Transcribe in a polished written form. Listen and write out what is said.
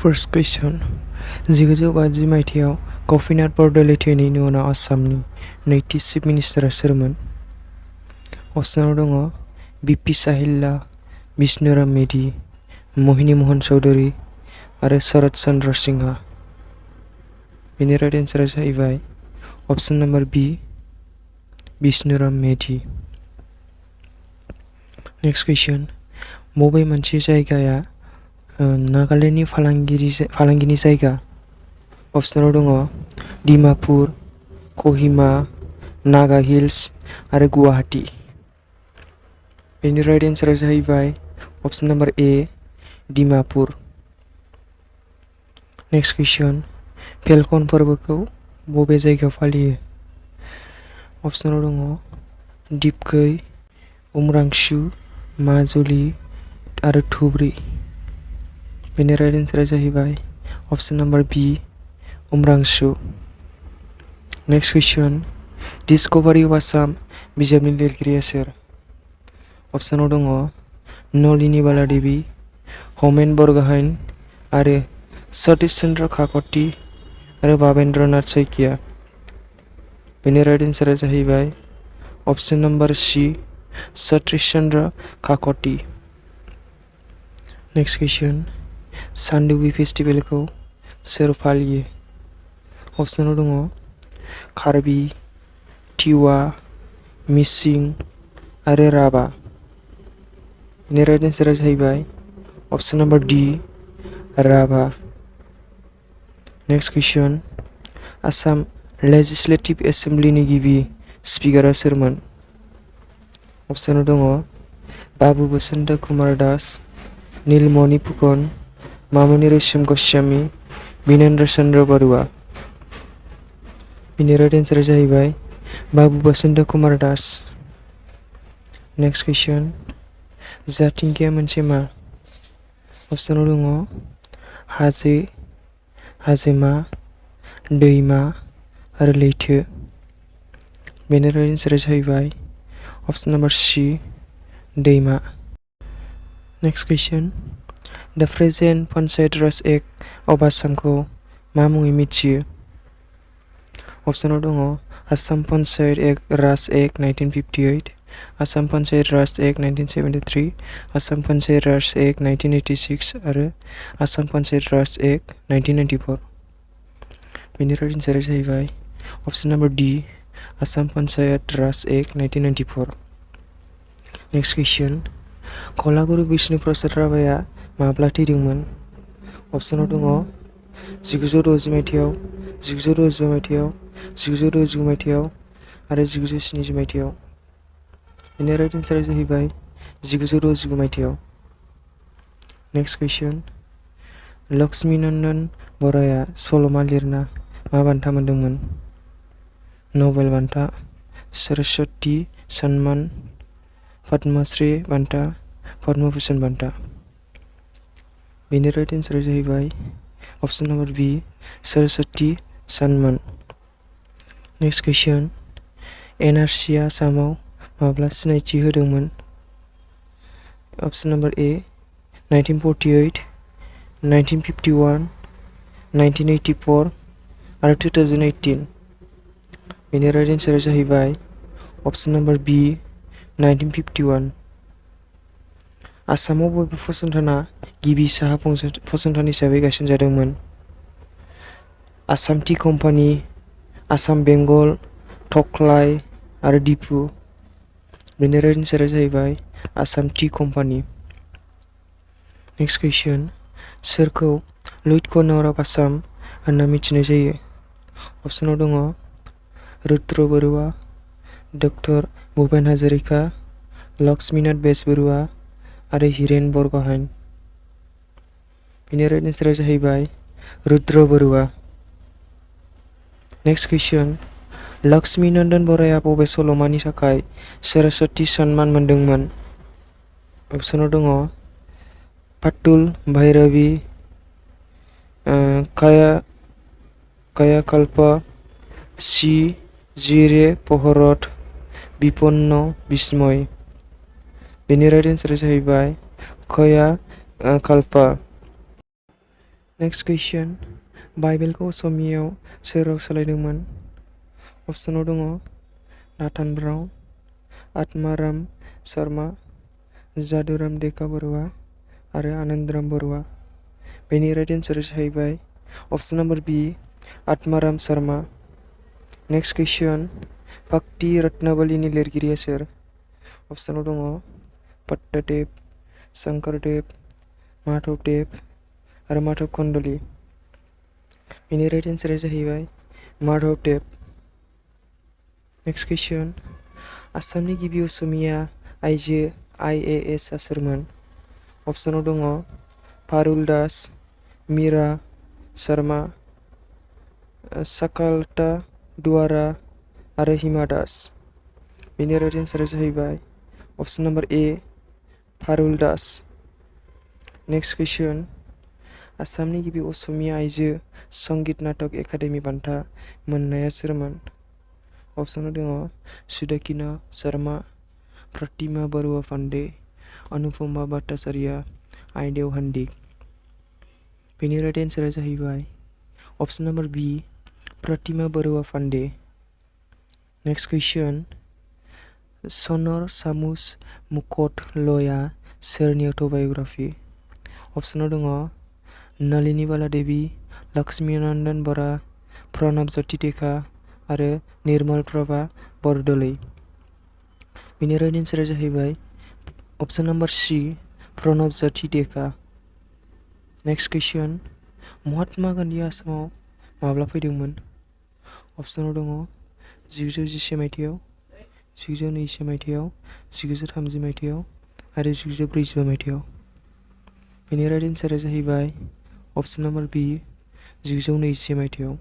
First question. 1950 मायथाइयाव गपिनाथ बरदलै थैनायनि उनाव आसामनि नैथि चिफ मिनिस्टारा सोरमोन? अपसनाव दङ बिपि साहिल्ला, बिष्णुराम मेधि, मोहिनी मोहन चौधुरी आरो शरद चंद्र सिन्हा। बेनि राइट एन्सारा जाहैबाय अपसन नम्बर बी, बिष्णुराम मेधि। नेक्स्ट कुइसन। बबे मोनसे जायगाया नागालेण्डनि फालांगिनि जायगा? अपसनाव दङ डिमापुर, कहिमा, नागा हिल्स आरो गुवाहाटी। बेनि राइट एन्सारा जाहैबाय अपसन नम्बर ए, डिमापुर। नेक्स्ट कुइसन। फेलकन फोरबोखौ बबे जायगायाव फालियो? अपसनाव दङ दिपकै, उमरांचु, माजुलि आरो धुबरी। बेनि राइट एन्सारा जाहैबाय अपसन नम्बर बी, उमरांचु। Next question. Discovery of Assam बिजाबनि लिरगिरिया सोर? अपसनाव दङ नलिनी बाला देवी, होमेन बरग'हाइन आरो सतीश चंद्र काकति आरो भावेन्द्रनाथ सैकिया। बेनि राइट एन्सारा जाहैबाय option number C, Satish Chandra काकति। Next कुइसन। सानदुबि फेस्टिभेलखौ सोर फालियो? अपसनाव दङ कार्बि, तिवा, मिसिं आरो राभा। बेनि राइट एन्सारा जाहैबाय option number D, Rabha. Next कुइसन। आसाम लेजिस्लेटिभ एसेम्ब्लिनि गिबि स्पिकारा सोरमोन? अपसनाव दङ बाबु बसन्त कुमार दास, नीलमणि फुकन, मामुनि रैसम गस्वामी, बिनेन्द्र चन्द्र बरुवा। बेनि राइट एन्सारा जाहैबाय बाबु बसन्त कुमार दास। नेक्स्ट कुइसन। जाथिंगाया मोनसे मा? अपसनाव दङ हाजो, हाजोमा, दैमा आरो लैथो। बेनि राइट एन्सारा जाहैबाय अपसन नम्बर सी, दैमा। Next question. The present panchayat raj act of आसामखौ मा मुङै मिथियो? अपसनाव दङ Assam panchayat raj act 1958, Assam panchayat raj act 1973, Assam panchayat raj act 1986 आरो आसाम पन्चायत राज एक्ट 1994। बेनि राइट एन्सारा जाहैबाय option number D, Assam panchayat raj act 1994। Next कुइसन। कलागुरु बिष्णु प्रसाद राभाया माब्ला थैदोंमोन? अपसनाव दङ 1960 मायथाइयाव, 1965 मायथाइयाव, 1969 मायथाइयाव आरो 1970 मायथाइयाव। बेनि राइट एन्सारा जाहैबाय 1969 मायथाइयाव। नेक्स्ट कुइसन। लक्ष्मीनन्दन बराया सल'मा लिरना मा बान्था मोनदोंमोन? नबेल बान्था, सरस्वती सन्मान, पद्मश्री बान्था, पद्म भूषण बान्था। बेनि राइट एन्सारा जाहैबाय अपसन नम्बर बी, सरस्वती सन्मान। नेक्स्ट कुइसन। एनआरसिआ आसामाव माब्ला सिनायथि होदोंमोन? अपसन नम्बर ए, 1948, 1951, 1984 आरो 2018। बेनि राइट एन्सारा जाहैबाय अपसन नम्बर बी, 1951। आसामाव बबे फसंथाना गिबि साहा फसंथान हिसाबै गायसनजादोंमोन? आसाम टि कम्पानि, आसाम बेंगल, थख्लाय आरो दिफु। बेनि राइट एन्सारा जाहैबाय आसाम टि कम्पानि। नेक्स्ट कुइसन। सोरखौ लुइट कर्नार अफ आसाम होनना मिथिनाय जायो? अपसनाव दङ रुद्र बरुवा, डक्टर भुपेन हाजरिका, लक्ष्मीनाथ बेजबरुवा आरो हिरेन बरग'हाइन। बेनि राइट एन्सारा जाहैबाय रुद्र बरुवा। नेक्स्ट कुइसन। लक्ष्मीनन्दन बराया बबे सल'मानि थाखाय सरस्वती सन्मान मोनदोंमोन? अपसनाव दङ पाटुल भैरबी, कायाकल्प, सि जिरे पहरत, विपन्न विस्मय। बेनि राइट एन्सारा जाहैबाय कया कल्पा। नेक्स्ट कुइसन बाइबेलखौ असमियाव सोर राव सोलायदोंमोन? अपसनाव दङ नाथान ब्राउन, आत्माराम शर्मा, जादुराम डेका बरुवा आरो आनन्दराम बरुवा। बेनि राइट एन्सारा जाहैबाय अपसन नम्बर बी आत्माराम शर्मा। नेक्स्ट कुइसन भक्ति रत्नावलीनि लिरगिरिया सोर? अपसनाव दङ पट्टादेव, शंकरदेव, माधवदेव आरो माधव कन्दली। बेनि राइट एन्सारा जाहैबाय माधवदेव। नेक्स्ट कुइसन आसामनि गिबि असमिया आइजो IAS आ सोरमोन? अपसनाव दङ पारुल दास, मीरा शर्मा, साकालता दुवारा आरो हिमा दास। बेनि राइट एन्सारा जाहैबाय अपसन नम्बर ए पारुल दास। नेक्स्ट कुइसन आसामनि गिबि असमिया आइजो संगीत नाटक एकाडेमि बान्था मोननाया सोरमोन? अपसनाव दङ सुदाकिना शर्मा, प्रतिमा बरुवा पान्डे, अनुपमा भट्टाचार्य, आइदेव हान्दिक। बेनि राइट एन्सारा जाहैबाय अपसन नम्बर बी प्रतिमा बरुवा पान्डे। नेक्स्ट कुइसन सनर सामुस मुकट लया सोरनि अट'बाय'ग्राफि? अपसनाव दङ नलिनी बाला देवी, लक्ष्मीनन्दन बरा, प्रणब ज्योति डेका आरो निर्मल प्रभा बरदलै। बेनि राइट एन्सारा जाहैबाय अपसन नम्बर सी प्रणब ज्योति डेका। नेक्स्ट कुइसन महात्मा गान्धीआ आसामाव माब्ला फैदोंमोन? अपसनाव दङ 1911 मायथाइयाव, 1920 मायथाइयाव, 1930 मायथाइयाव आरो 1945 मायथाइयाव। बेनि राइट एन्सारा जाहैबाय अपसन नम्बर बी 1920 मायथाइयाव।